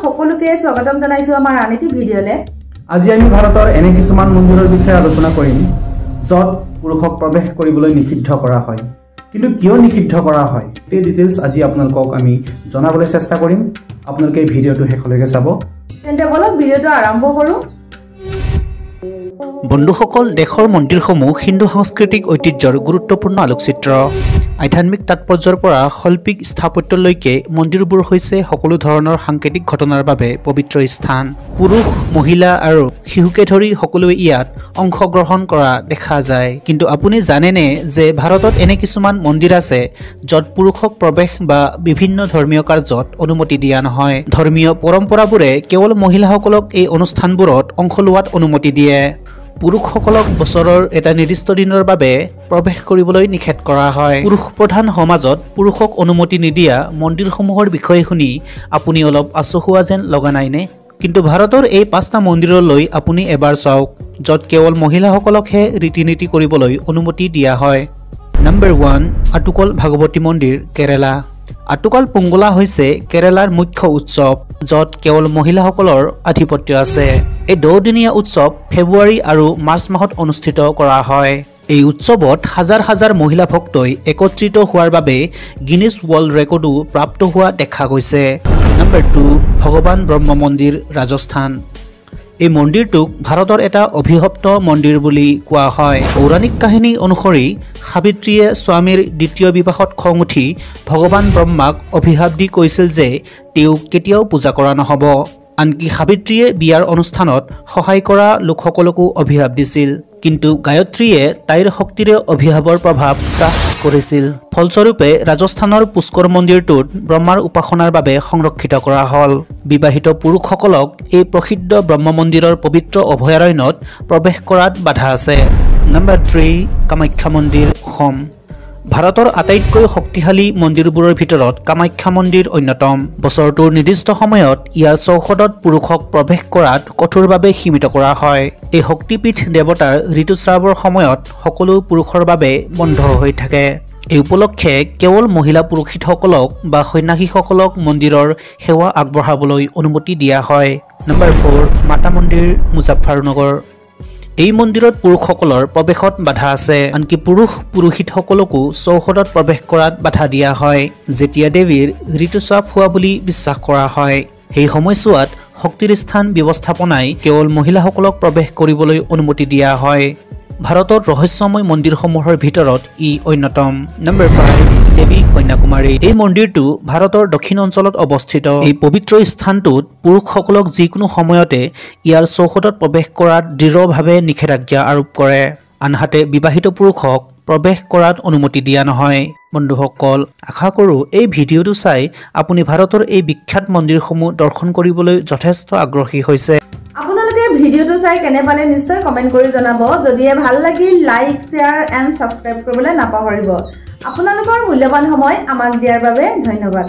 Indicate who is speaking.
Speaker 1: সকলোকে স্বাগতম জনাইছো আমাৰ আন এটি ভিডিঅ'লে।
Speaker 2: আজি আমি ভাৰতৰ এনে কিছুমান মন্দিৰৰ বিষয়ে আলোচনা কৰিম য'ত পুৰুষক প্ৰৱেশ কৰিবলৈ নিষিদ্ধ কৰা হয়। কিন্তু কিয় নিষিদ্ধ কৰা হয় এই ডিটেইলছ আজি আপোনালোকক আমি জনাবলৈ চেষ্টা কৰিম। আপোনালোকে এই ভিডিঅ'টো শেষলৈকে চাব।
Speaker 1: তেন্তে বলক ভিডিঅ'টো আৰম্ভ কৰোঁ।
Speaker 3: বন্ধুসকল, দেশৰ মন্দিৰসমূহ হিন্দু সাংস্কৃতিক ঐতিহ্যৰ গুৰুত্বপূৰ্ণ আলোকচিত্ৰ। আধ্যাত্মিক তাৎপৰ্যৰ পৰা শৈল্পিক স্থাপত্যলৈকে মন্দিৰবোৰ হৈছে সকলো ধৰণৰ সাংকেতিক ঘটনাৰ বাবে পবিত্ৰ স্থান। পুৰুষ, মহিলা আৰু শিশুকে ধৰি সকলোৱে ইয়াত অংশগ্ৰহণ কৰা দেখা যায়। কিন্তু আপুনি জানেনে যে ভাৰতত এনে কিছুমান মন্দিৰ আছে য'ত পুৰুষক প্ৰৱেশ বা বিভিন্ন ধৰ্মীয় কাৰ্যত অনুমতি দিয়া নহয়। ধৰ্মীয় পৰম্পৰাবোৰে কেৱল মহিলাসকলক এই অনুষ্ঠানবোৰত অংশ লোৱাত অনুমতি দিয়ে। পুৰুষসকলক বছৰৰ এটা নিৰ্দিষ্ট দিনৰ বাবে প্ৰৱেশ কৰিবলৈ নিষেধ কৰা হয়। পুৰুষ প্ৰধান সমাজত পুৰুষক অনুমতি নিদিয়া মন্দিৰসমূহৰ বিষয়ে শুনি আপুনি অলপ আচহুৱা যেন লগা নাইনে? কিন্তু ভাৰতৰ এই পাঁচটা মন্দিৰলৈ আপুনি এবাৰ চাওক য'ত কেৱল মহিলাসকলকহে ৰীতি নীতি কৰিবলৈ অনুমতি দিয়া হয়। নম্বৰ 1, আটুকল ভাগৱতী মন্দিৰ, কেৰেলা। আটুকাল পোংগলা হৈছে কেৰেলাৰ মুখ্য উৎসৱ য'ত কেৱল মহিলাসকলৰ আধিপত্য আছে। এই 10 দিনীয়া উৎসৱ ফেব্ৰুৱাৰী আৰু মাৰ্চ মাহত অনুষ্ঠিত কৰা হয়। এই উৎসৱত হাজাৰ হাজাৰ মহিলা ভক্তই একত্ৰিত হোৱাৰ বাবে গিনিছ ৱৰ্ল্ড ৰেকৰ্ডো প্ৰাপ্ত হোৱা দেখা গৈছে। নম্বৰ 2, ভগৱান ব্ৰহ্ম মন্দিৰ, ৰাজস্থান। এই মন্দিৰটোক ভাৰতৰ এটা অভিশপ্ত মন্দিৰ বুলি কোৱা হয়। পৌৰাণিক কাহিনী অনুসৰি সাবিত্ৰীয়ে স্বামীৰ দ্বিতীয় বিবাহত খং উঠি ভগৱান ব্ৰহ্মাক অভিশাপ দি কৈছিল যে তেওঁক কেতিয়াও পূজা কৰা নহ'ব। আনকি সাবিত্ৰীয়ে বিয়াৰ অনুষ্ঠানত সহায় কৰা লোকসকলকো অভিশাপ দিছিল। কিন্তু গায়ত্ৰীয়ে তাইৰ শক্তিৰে অভিশাপৰ প্ৰভাৱ হ্ৰাস কৰিছিল। ফলস্বৰূপে ৰাজস্থানৰ পুষ্কৰ মন্দিৰটোত ব্ৰহ্মাৰ উপাসনাৰ বাবে সংৰক্ষিত কৰা হ'ল। বিবাহিত পুৰুষসকলক এই প্ৰসিদ্ধ ব্ৰহ্ম মন্দিৰৰ পবিত্ৰ অভয়াৰণ্যত প্ৰৱেশ কৰাত বাধা আছে। নম্বৰ 3, কামাখ্যা মন্দিৰ, অসম। ভাৰতৰ আটাইতকৈ শক্তিশালী মন্দিৰবোৰৰ ভিতৰত কামাখ্যা মন্দিৰ অন্যতম। বছৰটোৰ নিৰ্দিষ্ট সময়ত ইয়াৰ চৌহদত পুৰুষক প্ৰৱেশ কৰাত কঠোৰভাৱে সীমিত কৰা হয়। এই শক্তিপীঠ দেৱতাৰ ঋতুস্ৰাৱৰ সময়ত সকলো পুৰুষৰ বাবে বন্ধ হৈ থাকে। এই উপলক্ষে কেৱল মহিলা পুৰোহিতসকলক বা সন্যাসীসকলক মন্দিৰৰ সেৱা আগবঢ়াবলৈ অনুমতি দিয়া হয়। নম্বৰ 4, মাতা মন্দিৰ, মুজাফ্ফৰনগৰ। এই মন্দিৰত পুৰুষসকলৰ প্ৰৱেশত বাধা আছে। আনকি পুৰুষ পুৰোহিতসকলকো চৌহদত প্ৰৱেশ কৰাত বাধা দিয়া হয়। যেতিয়া দেৱীৰ ঋতুস্ৰাৱ হোৱা বুলি বিশ্বাস কৰা হয়, সেই সময়ছোৱাত শক্তিৰ স্থান ব্যৱস্থাপনাই কেৱল মহিলাসকলক প্ৰৱেশ কৰিবলৈ অনুমতি দিয়া হয়। ভাৰতৰ ৰহস্যময় মন্দিৰসমূহৰ ভিতৰত ই অন্যতম। নম্বৰ 5, দেৱী কন্যাকুমাৰী। এই মন্দিৰটো ভাৰতৰ দক্ষিণ অঞ্চলত অৱস্থিত। এই পবিত্ৰ স্থানটোত পুৰুষসকলক যিকোনো সময়তে ইয়াৰ চৌহদত প্ৰৱেশ কৰাত দৃঢ়ভাৱে নিষেধাজ্ঞা আৰোপ কৰে। আনহাতে বিবাহিত পুৰুষক প্ৰৱেশ কৰাত অনুমতি দিয়া নহয়। বন্ধুসকল, আশা কৰোঁ এই ভিডিঅ'টো চাই আপুনি ভাৰতৰ এই বিখ্যাত মন্দিৰসমূহ দৰ্শন কৰিবলৈ যথেষ্ট আগ্ৰহী হৈছে।
Speaker 1: আপোনালোকে ভিডিঅ'টো চাই কেনে পালে নিশ্চয় কমেণ্ট কৰি জনাব। যদিহে ভাল লাগিল, লাইক, শ্বেয়াৰ এণ্ড ছাবস্ক্ৰাইব কৰিবলৈ নাপাহৰিব। আপোনালোকৰ মূল্যৱান সময় আমাক দিয়াৰ বাবে ধন্যবাদ।